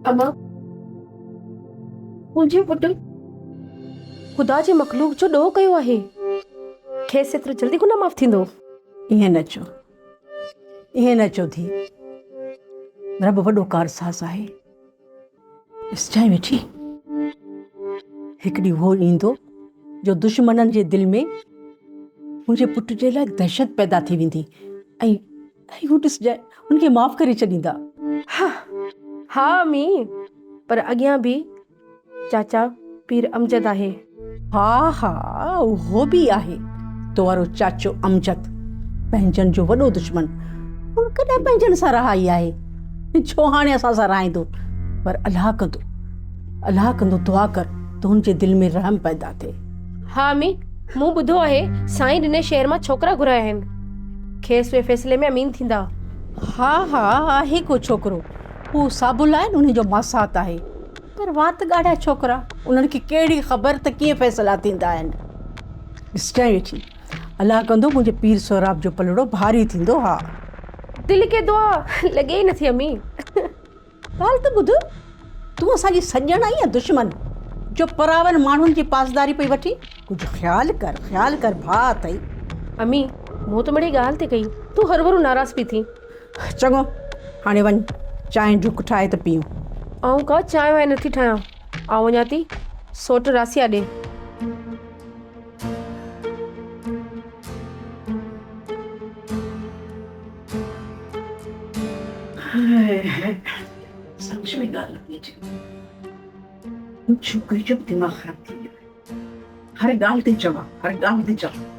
اما، منهنجو پٽ خدا جي مخلوق جو ڏوهه ڪيو آهي. کيس ايترو جلدي گناهه معاف ٿيندو؟ ائين نه چئو، ائين نه چئو ڌيء. رب وڏو ڪارساز آهي. ڏسجانء ويٺي، هڪ ڏينهن اهو ايندو جو دشمنن جي دل ۾ منهنجي پٽ جي لاء دهشت پيدا ٿي ويندي ۽ ۽ هو ڏسجانء هن کي معاف ڪري ڇڏيندا. ها ها امي، پر اڳيان به چاچا پير امجد آهي. ها ها اهو به آهي، تو وارو چاچو امجد پنهنجن جو وڏو دشمن، هن ڪڏهن پنهنجن سان رهائي آهي، ڇو هاڻي اسان سان رهائيندو، پر الله ڪندو الله ڪندو دعا ڪر ته هن جي دل ۾ رحم پيدا ٿئي. ها امي، مون ٻڌو آهي سائين ڏني شهر مان ڇوڪرا گهرايا آهن، کيس اهي فيصلي ۾ امين ٿيندا. ها ها آهي ڪو ڇوڪرو، هو صابل آهي نه انهي جو ماسات آهي، پر وات ڳاڙها ڇوڪرا، انهن کي ڪهڙي خبر ته ڪيئن فيصلا ٿيندا آهن. ڏسجانء ويٺي، الله ڪندو منهنجي پير سهراب جو پلڙو ڀاري ٿيندو ها. دل کي دعا لڳي ئي نٿي امي. ڳالهه ته ٻڌ، تون اسان جي سڄڻ آهين يا دشمن، جو پراون ماڻهن جي پاسداري پئي وٺين؟ ڪجهه خيال ڪر، خيال ڪر ڀاء اٿئي. امي، مون ته مڙئي ڳالهه ٿي ڪئي، تون هروڀرو ناراض پئي ٿين. چڱو، هاڻي وڃ چانهه ڍڪ ٺاهي ته پيئون. آئون ڪا چانهه وانهه نٿي ٺاهيان، آئون وڃان ٿي سوٽ راسيا ڏي. سمجهه ۾ ڳالهه نٿي اچي. هن ڇوڪري جو به دماغ خراب ٿي ويو آهي. هر ڳالهه تي جواب، هر ڳالهه تي جواب.